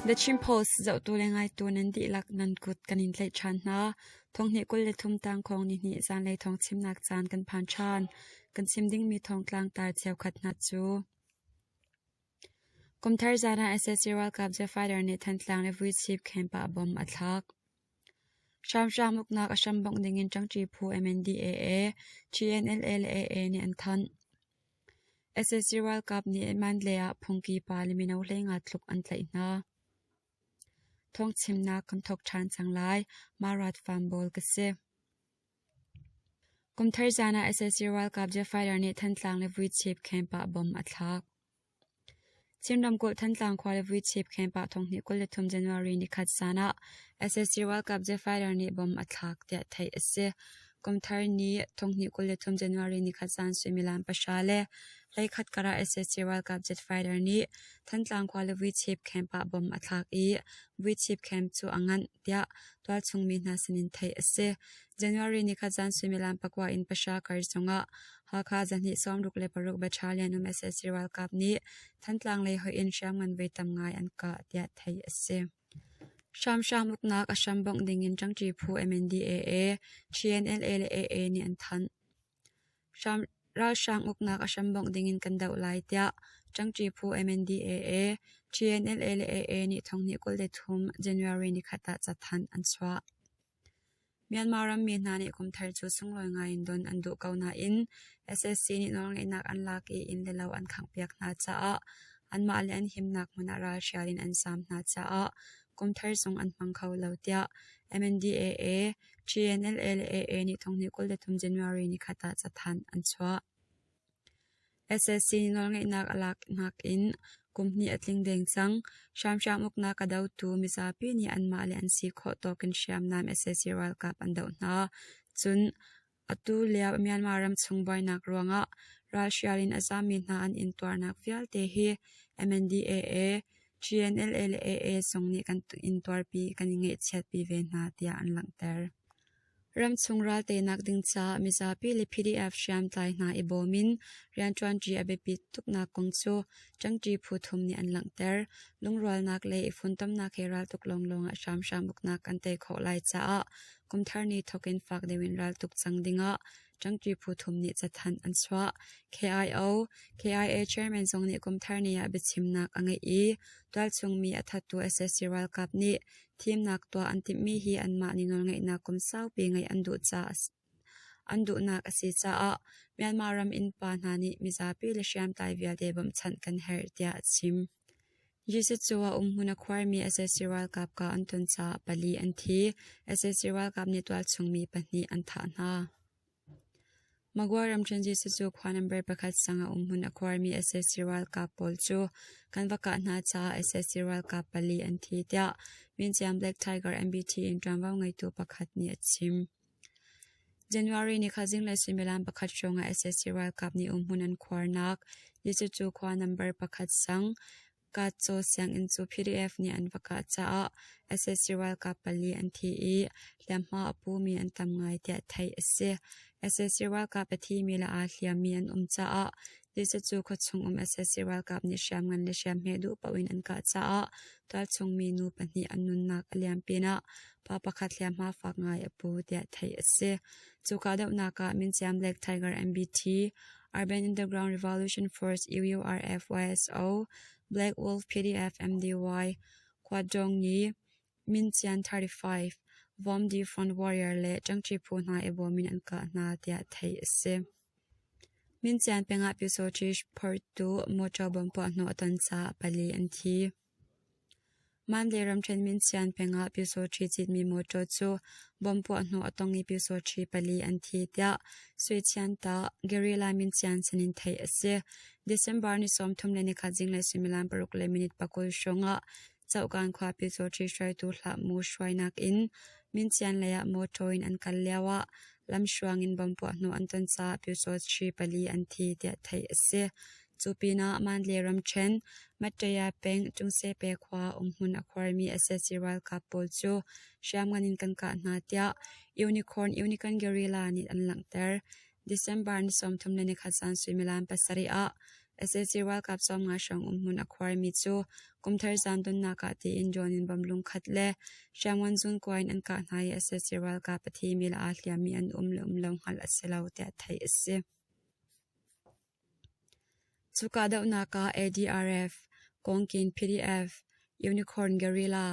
The Chin Post zohtu le ngaitu nan dihlak nan kut kan in tlaih ṭhan hna. Thonghnih 23 tangkhawng nihnih zanlei thawng chimnak caan kan phan ṭhan. Kan chim dingmi thawngtlang tar cheukhat hna cu: Kumthar zan ah sac ralkap jet fighter nih Thantlang le Vuichip camp ah bomb a thlak. Hramhram uknak a hrambongh dingin ṭangṭi phu MNDAA, TNLA le AA nih an thanh. Sac ralkap nih Mandalay ah phungki pa le mino 15 tluk an tlaih hna. Thawngchimnak kan thawk ṭhan cang lai. Marat Fambawl ka si. Kumthar zan ah sac ralkap jet fighter nih Thantlang le Vuichip camp ah bomb a thlak. Chin ramkulh Thantlang khua le Vuichip camp ah thonghnih 23 January nikhat zan ah sac ralkap jet fighter nih bomb a thlak tiah theih a si. Kumthar ni thonghnih 23 January nikhat zan suimilam pahra le hleikhat kar ah sac ralkap jet fighter nih Thantlang khua le Vuichip camp ah bomb a thlak i Vuichip camp cu a nganh tiah tualchung mi hna sinin theih a si. January nikhat zan suimilam pakua in pahra kar zongah Hakha zahnih 66 Battalion um sac ralkap nih Thantlang lei hoih in hriamngan voi tam ngai an kah tiah theih a si. Hramhram uknak a hram bongh dingin ṭangṭi phu MNDAA, TNLA le AA nih an thanh. Ralhrang uknak a hram bongh dingin kan doh lai tiah ṭangṭi phu MNDAA, TNLA le AA nih thonghnih 23 January nikhat ah cathanh an chuah. Myanmar rammi hna nih kumthar cu sunglawi ngai in don an duh ko nain sac nih nawlngeihnak an lak i inn le lo an khanghpiak hna caah anmah le an himnak hmun ah ralhrial in an zaam hna caah kumthar zong an hmang kho lo tiah MNDAA, TNLA le AA nih thonghnih 23 January nikhat ah cathanh an chuah. Sac nih nawlngeihnak a laknak in kum hnih a tling deng cang. Hramhram uknak a dotu mizapi nih anmah le an si khawh tawk in hriamnam sac ralkap an doh hna. Cun atu lio Myanmar ramchung buainak ruangah ralhrial in a zaammi hna an intuarnak vialte hi MNDAA, TNLA le AA zong nih kan intuarpi kan i ngaihchiatpi ve hna tiah an langhter. Ramchung ral teinak ding caah mizapi le PDF hriamtlai hna i bawm in rianṭuanṭi a biapit tuknak kong cu ṭangṭi phu thum nih an langhter. Lungrualnak le i funtomnak he raltuk lawnglawng ah hramhram uknak kan tei khawh lai caah kumthar ni thawk in fak deuh in raltuk cang dingah ṭangṭi phu thum nih cathanh an chuah. KIO, KIA chairman zong nih kumthar ni ah biachimnak a ngeih i tualchung mi a thattu sac ralkap nih Thimnak tuah an timhmi hi anmah nih nawlngeihnak kum saupi ngeih an duhnak a si caah Myanmar ram innpa hna nih mizapi le hriamtlai vialte bawmhchanh kan herh tiah a chim. Jesuh cu a umhmun a khuarmi sac ralkap kah an ton caah pali an thi. Sac ralkap nih tualchung mi pahnih an thah hna. Magua ramṭhen Jesuh khua nambar pakhat sang ah umhmun a khuarmi sac ralkap pawl cu kan va kah hna caah sac ralkap pali an thi tiah Myinchiam Black Tiger MBT in ṭuanvo ngeitu pakhat nih a chim. January nikhat zinglei suimilam pakhat hrawng ah sac ralkap nih umhmun an khuarnak Jesuh khua nambar pakhat sang Katcaw sianginn cu PDF nih an va kah caah sac ralkap pali an thi i hliamhma a pumi an tam ngai tiah theih a si. Sac ralkap a thimi le aa hliammi an um caah Lisacu khuachung um sac ralkap nih hriamngan le hriamhme duh paoh in an kah caah tualchung mi nu pahnih an nunnak a liam pinah pa pakhat hliamhma fak ngai a pu tiah theih a si. Cu kahdohnak ah Minciam Black Tiger MBT, Urban Underground Revolution Force UURF YSO, Black Wolf PDF MDY, Khuadawng nih Mincian 35, Vomdi Front Warrior le ṭangṭi phu hna i bawm in an kah hna tiah theih a si. Mincian peng ah Pyusawṭi phortu mawṭaw bomb puahhnawh a ton caah pali an thi. Mandalay ramṭhen Mincian peng ah Pyusawṭhi citmi mawṭaw cu bomb puahhnawh a tong i Pyusawṭhi pali an thi tiah Suichianta Guerrilla Mincian sinin theih a si. December ni 31 zinglei suimilam 6:20 hrawng ah Cohkan khua Pyusawṭhi hruaitu Hlahmu hruainak in Mincian lei ah mawṭaw in an kal lioah lamhruang in bomb puahhnawh an ton caah Pyusawṭhi pali an thi tiah theih a si. Cu pinah Mandalay ramṭhen Mattaya peng Tungsepe khua umhmun a khuarmi sac ralkap pawl cu hriamngan in kan kah hna tiah Unicorn Unicorn Guerrilla nih an langhter. December ni 31 zan suimilam pasarih ah Sac ralkap 50 hrawng umhmun a khuarmi cu kumthar zan donnak ah tiin drone in bomb lungkhat le hriamngan zuunkuai in an kah hna i sac ralkap a thimi le aa hliammi an um le um lo hngalh a si lo tiah theih a si. Cu kahdohnak ah ADRF, Kawngkin PDF, Unicorn Guerrilla,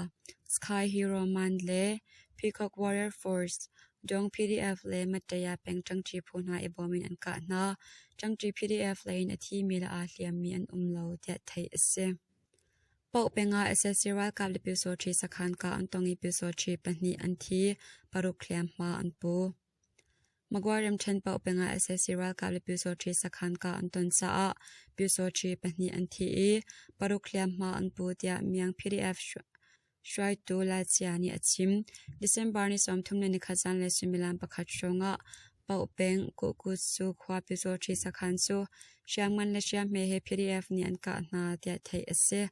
Sky Hero Man le Peacock Warrior Force, Dong PDF le Mattaya peng ṭangṭi phu hna i bawm in an kah hna. Ṭangṭi PDF lei in a thimi le aa hliammi an um lo tiah theih a si. Paoh peng ah sac ralkap le Pyusawṭhi sakhan kah an tong i Pyusawṭhi pahnih an thi, paruk hliamhma an pu. Magway ramṭhen paoh peng ah sac ralkap le Pyusawṭhi sakhan kah an ton caah Pyusawṭhi pahnih an thi i paruk hliamhma an pu tiah Myang PDF hruaitu Laicia nih a chim. December ni 31 zanlei suimilam pakhat hrawng ah Paoh peng Kuhkutsu khua Pyusawṭhi sakhan cu hriamngan le hriamhme he PDF nih an kah hna tiah theih a si.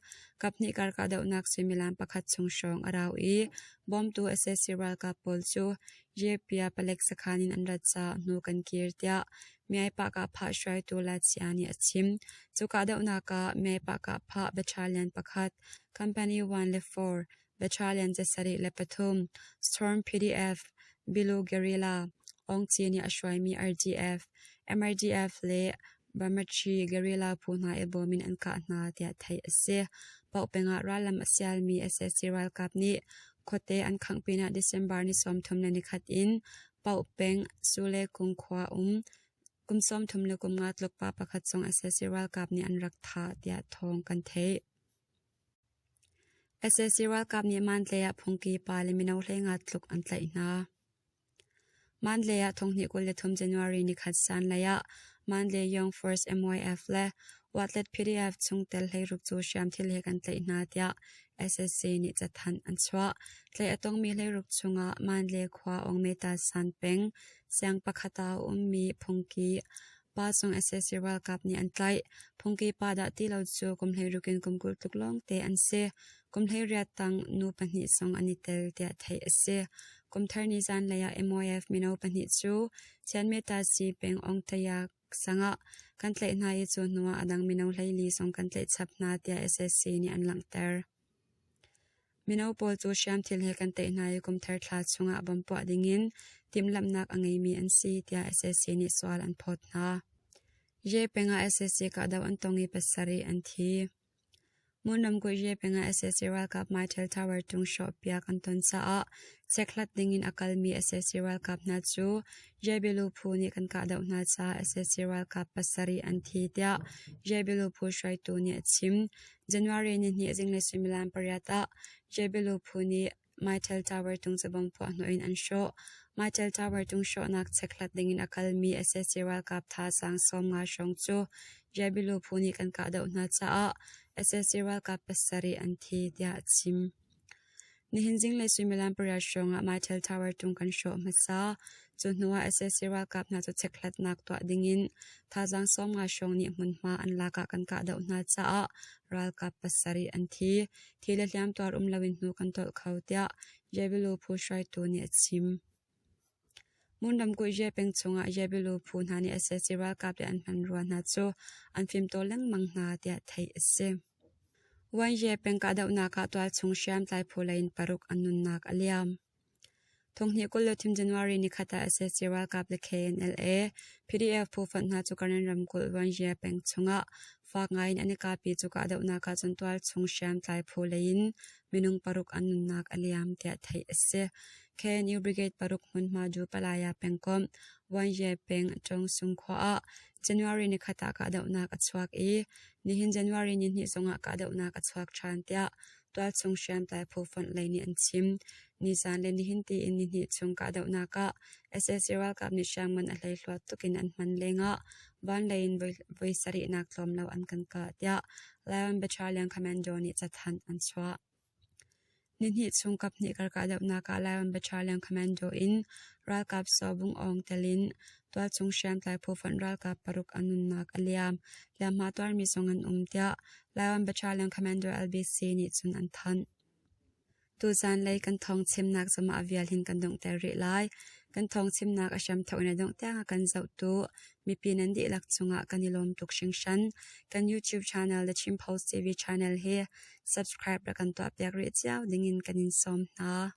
Kaphnih kar kahdohnak suimilam pakhat chung hrawng a rau i bawmtu sac ralkap pawl cu Yepia palek sakhan in an rat caah hnu kan kir tiah Myaipa Kahphah hruaitu Lachia nih a chim. Cu kahdohnak ah Myaipa Kahphah Battalion pakhat, Company 1 le 4, Battalion 73, Storm PDF, Bilu Guerrilla, Aung Ci nih a hruaimi RDF, MRDF le Bamachi Guerrilla phu hna i bawm in an kah hna tiah theih a si. Paoh peng ah rallam a sialmi sac ralkap nih khuate an khangh pinah December ni 31 in Paoh peng Sule Kung khua um kum 35 tluk pa pakhat zong sac ralkap nih an rak thah tiah thawng kan theih. Sac ralkap nih Mandalay ah phungki pa le mino 15 tluk an tlaih hna. Mandalay ah 2023 January nikhat zanlei ah Mandalay Young Force MYF le Watlet PDF chungtel 16 cu hriamthil he kan tlaih hna tiah SSC nih cathanh an chuah. Tlaih a tongmi 16 chungah Mandalay khua Aungmeta San peng siang pakhat ah a ummi phungki pa zong sac ralkap nih an tlaih. Phungki pa dah ti lo cu kum 16 in kum 20 tluk lawngte an si. Kum 18 tang nu pahnih zong an i tel tiah theih a si. Kum thar ni zanlei ah MYF mino pahnih cu Chianmetasi peng Ongtaya sang ah kan tlaih hna i cu hnu ah a dang mino 14 zong kan tlaih chap hna tiah sac nih an langhter. Mino pawl cu hriamthil he kan tlaih hna i kum thar thla chungah bomb puah dingin timhlamhnak a ngeimi an si tiah sac nih sual an phawt hna. Ye peng ah sac kahdoh an tong i pasarih an thi. Ngun ramkulh Ye peng ah sac ralkap Mytel Tower tung hrawhpiak an ton caah chekhlat dingin a kalmi sac ralkap hna cu Yebilu phu nih kan kahdoh hna caah sac ralkap pasarih an thi tiah Yebilu phu hruaitu nih a chim. January nihnih zinglei suimilam pariat ah Yebilu phu nih Mytel Tower tung cabawm puahhnawh in an hrawh. Mytel Tower tung hrawhnak chekhlat dingin a kalmi sac ralkap thazaang 50 hrawng cu Yebilu phu nih kan kahdoh hna caah sac ralkap pasarih an thi tiah a chim. Nihin zinglei suimilam pariat hrawng ah Mytel Tower tung kan hrawh hmasa. Cu hnu ah sac ralkap hna cu chekhlatnak tuah dingin thazaang 50 hrawng nih hmunhma an lak ah kan kahdoh hna caah ralkap pasarih an thi. Thi le hliamtuar um loin hnu kan tolh kho, tiah Yebilu phu hruaitu nih a chim. Ngun ramkulh Ye peng chungah Yebilu phu hna nih sac ralkap le an hmanrua hna cu an fimtawl lengmang hna, tiah theih a si. Wanye peng kahdohnak ah tualchung hriamtlai phu lei in paruk an nunnak a liam. 2023 January nikhat ah sac ralkap le KNLA, PDF phu fonh hna cu Karen ramkulh Wanye peng chungah fak ngai in an i kahpi. Cu kahdohnak ah cun tualchung hriamtlai phu lei in minung paruk an nunnak a liam tiah theih a si. KNU Brigade paruk hmunhma Dupalaya pengkomh Wanye peng Ṭawngsung khua ah January nikhat ah kahdohnak a chuak i nihin January nihnih zongah kahdohnak a chuak ṭhan tiah tualchung hriamtlai phu fonh lei nih an chim. Nizan le nihin tiin nihnih chung kahdohnak ah sac ralkap nih hriamngan a hleihluat tuk in an hman lengah vanlei in voi sarihnak tlawm lo an kan kah tiah Lion Battalion Commando nih cathanh an chuah. Nihnih chung kaphnih kar kahdohnak ah Lion Battalion Commando in ralkap Saw Bung Aung tel in tualchung hriamtlai phu fonh ralkap paruk an nunnak a liam. Hliamhma tuarmi zong an um tiah Lion Battalion Commando LBC nih cun an thanh. Tuzanlei kan thawng chimnak zongah vial hin kan donghter rih lai. Kan thawngchimnak a hramthawk in a dongh tiang a kan zohtu mipi nan dihlak cungah kan i lawm tuk hringhran. Kan YouTube channel The Chin Post TV channel hi subscribe rak kan tuahpiak rih cio dingin kan in sawm hna.